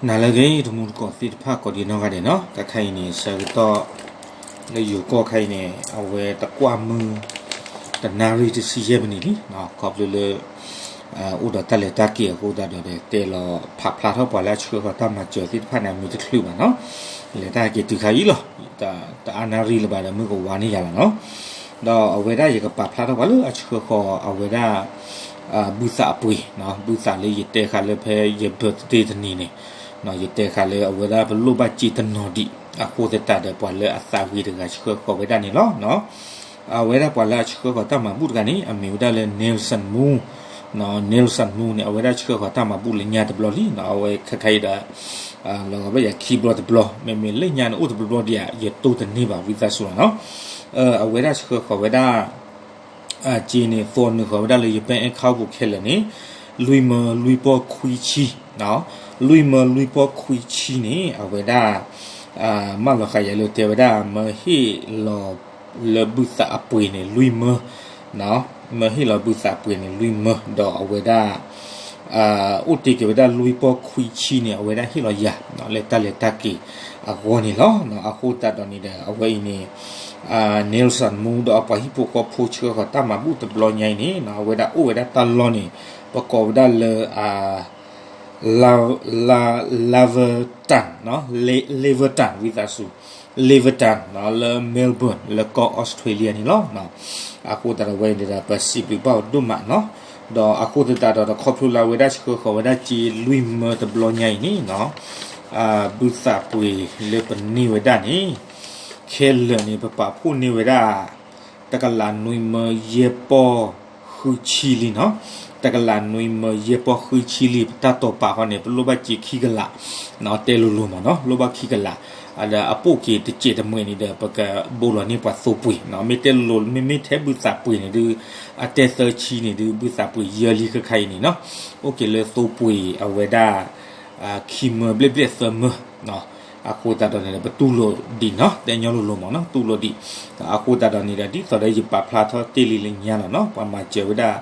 နၤလၢအဂ့ၤ တမူတကိးသ့ၣ်တဖၣ်ကိးဒံးနီၢ်ဂၤဒဲးနီၤ, တၢ်ခါအံၤန့ၣ် ဆၢကတီၢ် လၢယိၤကီၢ်ခါအံၤန့ၣ် အဝဲတကွၢ်မုၢ် တနၣ်ရံၣ်တဆံယဲၢ်မံးနံးလံ, ခီဖျိလၢ အိၣ်ဒီးတၢ်လဲၤတၢ်က့ၤအဃိသတးဒီး တဲလီၤဖးဖျါထီၣ်ပှၤလၢအဆှၢဃီၤတၢ်မၤစၢၤသ့ၣ်တဖၣ်န့ၣ် အမံၤတချုးဘၣ်နီၤ, လဲၤတၢ်က့ၤတုၤခါအံၤလီၤ, တအါနၣ်ရံၣ်လၢၤဘၣ်ဒီး မုၢ်ကဝါန့ၢ်ယၤလီၤနီၤ, ဒီးအဝဲဒၣ်ယကပာ်ဖျါထီၣ်ပှၤလၢအဆှၢဃီၤအဝဲဒၣ် ဘုသးအပှ့ၤ, ဘုသးလၢယတဲဃာ်လၢဖဲယ birthday တနံၤန့ၣ်, ယတဲဃာ်လၢအဝဲဒၣ်ပလိၣ်ဘၣ်စ့တနီၤဒံး, အဃိသတးဒီးပှၤလၢအသးဝံၤတဂၤဆှၢဃီၤဝဲဒၣ်န့ၣ်လီၤ. အဝဲဒၣ်ပှၤလၢအဆှၢဃီၤတၢ်မၤဘူၣ်တဂၤန့ၣ် အမံၤဝဲဒၣ်လၢ Nelson Moon, Nelson Moon န့ၣ် အဝဲဒၣ်ဆှၢဃီၤတၢ်မၤဘူၣ်လၢညါတဘျီလံ, အဝဲခဲခါအံၤဒီး လီၤဂာ်ဘၣ်ယၤခံဘျီတဘျီ, မ့မ့ၢ်လၢညါန့ၣ်အိၣ်တဘျီဘျီဒံးဧါ, ယတိၢ်တန့ၢ်ဘၣ် ဝံသးစူၤလီၤနီၤ, အဝဲဒၣ်ဆှၢဃီၤဝဲဒၣ် စ့န့ၣ် သိးနုာ်ဃီၤဝဲဒၣ်လၢယ bank account ပူၤခဲလၢာ်န့ၣ် လွံၢ်မၢလွံၢ်ပီၢ်ခွံဆံ, လွံၢ်မၢလွံၢ်ပီၢ်ခွံဆံန့ၣ် အဝဲဒၣ် မၢလီၤဃာ်ယၤလၢတဲဝဲဒၣ် မၢဟ့ၣ်လီၤလၢဘုသးအပှ့ၤန့ၣ် လွံၢ်မၢ, မၢဟ့ၣ်လီၤဘုသးအပှ့ၤန့ၣ် လွံၢ်မၢ, ဒီးအဝဲဒၣ် အိၣ်တ့ၢ်က့ၤဝဲဒၣ်လွံၢ်ပီၢ်ခွံဆံန့ၣ် အဝဲဒၣ်ဟ့ၣ်လီၤယၤ လၢတၢ်လဲၤတၢ်က့ၤအဂီၢ်န့ၣ်လီၤ. အဃိသတးဒီးန့ၣ်ဒီး အဝဲအံၤန့ၣ် Nelson Moon ဒီးအပှၤဟံၣ်ဖိဃီဖိဆှၢဃီၤတၢ်မၤဘူၣ်တဘျီညါအံၤန့ၣ် အဝဲဒၣ်အိၣ်ဝဲဒၣ်တၢ်လီၢ်န့ၣ် ပကိးဝဲဒၣ်လၢ Laverton, Laverton ဝံသးစူၤ, Laverton လၢ Melbourne လၢကီၢ် Australia န့ၣ်လီၤ. အဃိသတးဒီးဝဲအံၤန့ၣ်ဒီး ပစံးဘျုးဘၣ်အီၤဒိၣ်မးနီၤ, ဒီးအဃိသတးဒီး ခီဖျိလၢအဝဲဒၣ်ဆှၢဃီၤဝဲဒၣ်စ့လွံၢ်မၢတဘျီညါအံၤန့ၣ်နီၤ, ဘုသးပှ့ၤလၢပန့ၢ်ဝဲဒၣ်န့ၣ် ခဲလၢာ်န့ၣ် ပပာ်ဖှိၣ်န့ၢ်ဝဲဒၣ် တကလးနွံမၢယဲၢ်ပီၢ်ဃုဆံလံနီၤ, တကလးနွံမၢယဲၢ်ပီၢ်ဃုဆံလံ ပတၢ်တိာ်ပာ်ဃီန့ၣ် ပလိၣ်ဘၣ်စ့ခံကလး, တဲလိၤလိၤမးနီၤ လိၣ်ဘၣ်ခံကလး, ဒီးအပိၢ်က့ၤတစဲးတမှဲးန့ၣ်ဒီး ပကဘိလီၤန့ၢ်ပှၤသိပှ့ၤနီၤ, မ့ၢ်တဲလိၤလိၤ မ့မ့ၢ်ထဲဘုသးပှ့ၤန့ၣ်ဒုး အတဲသၢဆံန့ၣ်ဒုး ဘုသးပှ့ၤယဲၢ်လံခဲခါအံၤန့ၣ်နီၤ, အိၣ်က့ၤလၢသိပှ့ၤအဝဲဒၣ် ခံမၢဘျဲၣ်ဘျဲၣ်သၢမၢ အဃိသတးဒီးန့ၣ်ဒီး ပတူၢ်လိာ်ဒံးနီၤ, တဲညီလိၤလိၤမးနီၤ တူၢ်လိာ်ဒံး, အဃိသတးဒီးန့ၣ်ဒီး ဒ်သိးဒီးယပာ်ဖျါထီၣ်တ့ၢ်လံလၢညါလီၤနီၤ, ပှၤမၤစၢၤဝဲဒၣ်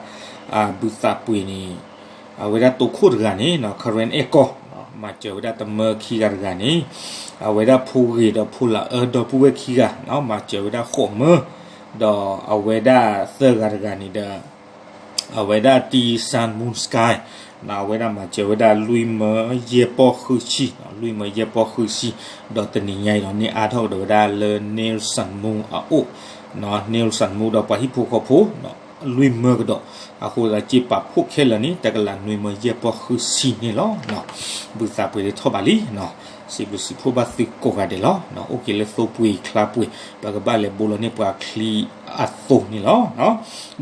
ဘုသးပှ့ၤန့ၣ် အဝဲဒၣ်တိခိၣ်တဂၤန့ၣ်နီၤ Karen အဲၣ်ကီၢ် မၤစၢၤဝဲဒၣ်တမၢခံဂၤတဂၤန့ၣ်, အဝဲဒၣ်ဖိဂ့ၤဒီးဖိလၤအၢဒီပုၢ်ဝဲၢ်ခံဂၤနီၤ မၤစၢၤဝဲဒၣ်ဃိးမၢ, ဒီးအဝဲဒၣ်သၢဂၤတဂၤန့ၣ်ဒီး အဝဲဒၣ် T Sun Moon Sky အဝဲဒၣ်မၤစၢၤဝဲဒၣ်လွံၢ်မၢယဲၢ်ပီၢ်ဃုဆံ, လွံၢ်မၢယဲၢ်ပီၢ်ဃုဆံ, ဒီးတနံၤညါအံၤဒီး န့ၢ်အါထီၣ်ကဒီးဝဲဒၣ်လၢ Nelson Moon အအိၣ်, Nelson Moon ဒီးပှၤဟံၣ်ဖိဃီဖိ လွံၢ်မၢကဒီး, အဃိသတးစ့ပာ်ဖှိၣ်ခဲလၢာ်န့ၣ် တကလးနွံမၢယဲၢ်ပီၢ်ဃုဆံန့ၣ်လီၤ. ဘုသးပှ့ၤဒ်ထီၣ်ဘးလံ, စံးဘျုးစံးဖှိၣ်ဘၣ်သုကိးဂၤဒဲးလီၤ. အိၣ်က့ၤလၢသိပှ့ၤချါပှ့ၤ ပကဘၣ်လဲၤဘိလီၤန့ၢ်ပှၤချံအသိးန့ၣ်လီၤ.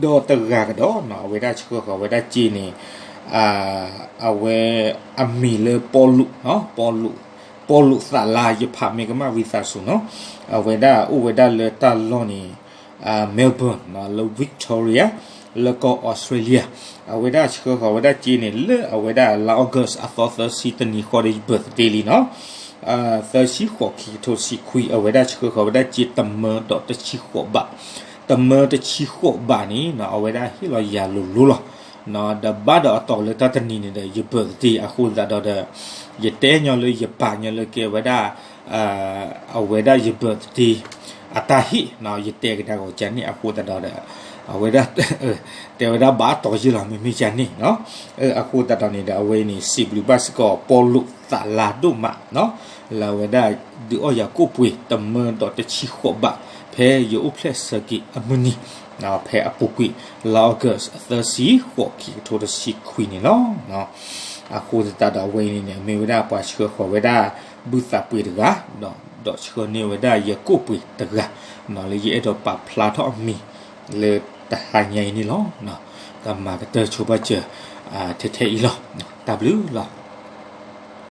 ဒီးတဂၤကဒီး အဝဲဒၣ်ဆှၢဃီၤဝဲဒၣ်စ့န့ၣ် အဝဲအမံၤလၢပီလူး, ပီလူး, ပီလူးသးလါ ယဖးမ့ၢ်ကမၣ်ဝံသးစူၤနီၤ, အဝဲဒၣ်အိၣ်ဝဲဒၣ်လၢတၢ်လီၢ်န့ၣ် Melbourne လၢ Victoria လၢကီၢ် Australia, အဝဲဒၣ်ဆှၢဃီၤဝဲဒၣ်စ့န့ၣ် လၢအဝဲဒၣ်လါ August အသီသၢဆံ တနံၤဃီဒီးယ birthday လံနီၤ, သၢဆံဃိး ခံကထိတဆံခွံ အဝဲဒၣ်ဆှၢဃီၤဝဲဒၣ်စ့တမၢဒီးတဆံဃိးဘး, တမၢတဆံဃိးဘးန့ၣ် အဝဲဒၣ်ဟ့ၣ်လီၤယၤလိၤလိၤလီၤ. ဒီးဘၣ်ဒီးအတီၤလၢတၢ်တနံၤန့ၣ်ဒီး ယ birthday အဃိသတးဒီး ယတဲညီလၢယပာ်ညီလၢကဲဝဲဒၣ် အဝဲဒၣ်ယ birthday အတၢ်ဟ့ၣ်, ယတဲကဒါက့ၤကန့ၣ်အဃိသတးဒီး အဝဲဒၣ် တဲဝဲဒၣ်ဘၣ်အတီၤယ့ၢ်လီၤ မ့မ့ၢ်ကန့ၣ်, အဃိသတးဒီးန့ၣ်ဒီး အဝဲအံၤန့ၣ် စံးဘျုးဘၣ်စ့ၢ်ကီး ပီလူးသးလါဒိၣ်မး လၢအဝဲဒၣ်ဒုးအီၣ်ယၤကိၣ်ပှ့ၤ တမၢဒီးတဆံဃိးဘး ဖဲယအိၣ်ဖျဲၣ်ဆၢက့ၤအမုၢ်နံၤ, ဖဲအပူၤကွံာ် လါ August သၢဆံဃိး ခံကထိတဆံခွံန့ၣ်လီၤ. အဃိသတးဒီးအဝဲအံၤန့ၣ်န့ၣ် မ့ၢ်ဝဲဒၣ်ပှၤဆှၢဃီၤဝဲဒၣ် ဘုသးပှ့ၤတဂၤ, ဒီးဆှၢန့ၢ်ဝဲဒၣ်ယၤကိၣ်ပှ့ၤတဂၤ, လၢယအဲၣ်ဒိးပာ်ဖျါထီၣ်အမံၤ လၢတဟါညါအံၤန့ၣ်လီၤ. ကမၤကတၢၢ်ဆိပာ်စၢၤ ထဲထဲအံၤလီၤ. တၢ်ဘျုးလီၤ.